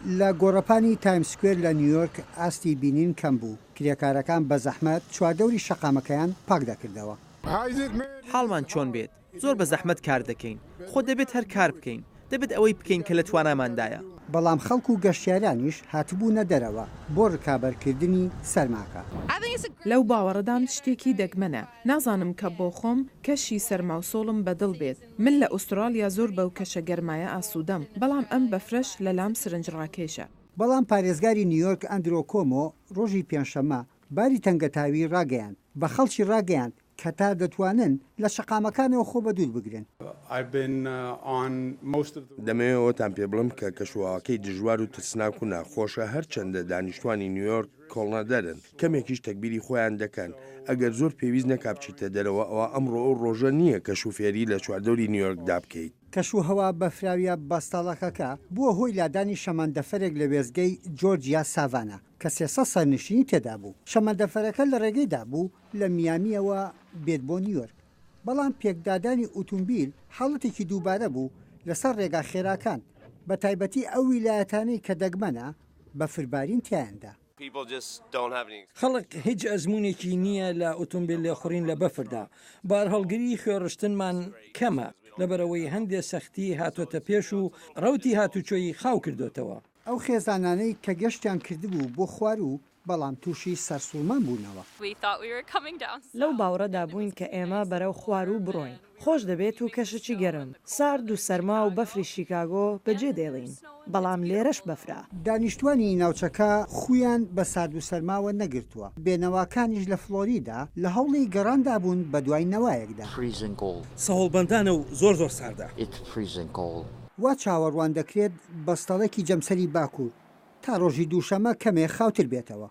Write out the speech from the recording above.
لە گۆڕەپانی تایم سکوێر لە نیویۆرک ئاستی بینین کەم بوو، کرێکارەکان بە زەحمەت چواردەوری شەقامەکەیان پاک دەکردەوە. حاڵمان چۆن بێت، زۆر بە زەحمەت کار دەکەین، خۆ دەبێت هەر کار بکەین، دەبێت ئەوەی بکەین کە لە تواناماندایە. بەڵام خەڵک و گەشتیارانیش هاتبوونە دەرەوە بۆ رکابەرکردنی سەرماکە. لەو باوەڕەدام شتێکی دەگمەنە. نازانم کە بۆ خۆم کەشی سەرماوسۆڵم بەدڵ بێت. من لە ئوستڕاڵیا زۆر بەو کەشە گەرمایە ئاسوودەم، بەڵام ئەم بەفرەش لەلام سرنجڕاکێشە. بەڵام پارێزگاری نیویۆرک ئەندرۆ کۆمۆ ڕۆژی پێنجشەممە باری تەنگەتاوی ڕاگەیاند، بە خەڵکی ڕاگەیاند کە تا دەتوانن لە شەقامەکانەوە خۆ بەدوور بگرن. دەمەوێ ئەوەتان پێ بڵێم کە کەشوهەواکەی دژوار و ترسناک و ناخۆشە، هەرچەندە دانیشتوانی نیویۆرک کۆڵنەدەرن، کەمێکیش تەگبیری خۆیان دەکەن، ئەگەر زۆر پێویست نەکا بچیتە دەرەوە، ئەوا ئەمڕۆ ئەو ڕۆژە نییە کە شوفێری لە چواردەوری نیویۆرکدا بکەیت. کەشوهەوا بەفراویە بەستەڵەکەکە بووە هۆی لادانی شەمەندەفەرێک لە وێستگەی جۆرجیا ساڤانا کە 300 سەرنشینی تێدابوو. شەمەندەفەرەکە لە ڕێگەیدا بوو لە میامییەوە بێت بۆ نیویۆرک، بەڵام پێکدادانی ئوتومبیل حاڵەتێکی دووبارە بوو لەسەر ڕێگا خێراکان، بەتایبەتی ئەو ویلایەتانەی کە دەگمەنە بەفربارین تیایاندا. خەڵک هیچ ئەزموونێکی نییە لە ئوتومبیل لێخوڕین لە بەفردا. بارهەڵگری خوێڕشتنمان کەمە، لەبەرئەوەی هەندێ سەختی هاتۆتە پێش و ڕەوتی هاتوچۆی خاو کردۆتەوە. ئەو خێزانانەی کە گەشتیان کردبوو بۆ خواروو بەڵام تووشی سەرسوڕمان بوونەوە. لەو باوڕەدا بووین کە ئێمە بەرەو خواروو بڕۆین، خۆش دەبێت و کەشێکی گەرم، سارد و سەرما و بەفری شیکاگۆ بەجێ دێڵین، بەڵام لێرەش بەفرە. دانیشتوانی ناوچەکە خوویان بە سارد و سەرماوە نەگرتووە، بێنەواکانیش لە فلۆریدا لە هەوڵی گەڕاندا بوون بەدوای نەوایەکدا. سەهۆڵبەندانە و زۆر زۆر ساردە. وا چاوەڕوان دەکرێت بەستەڵەکی جەمسەری باکوور تا ڕۆژی دووشەممە کەمێ خاوتر بێتەوە.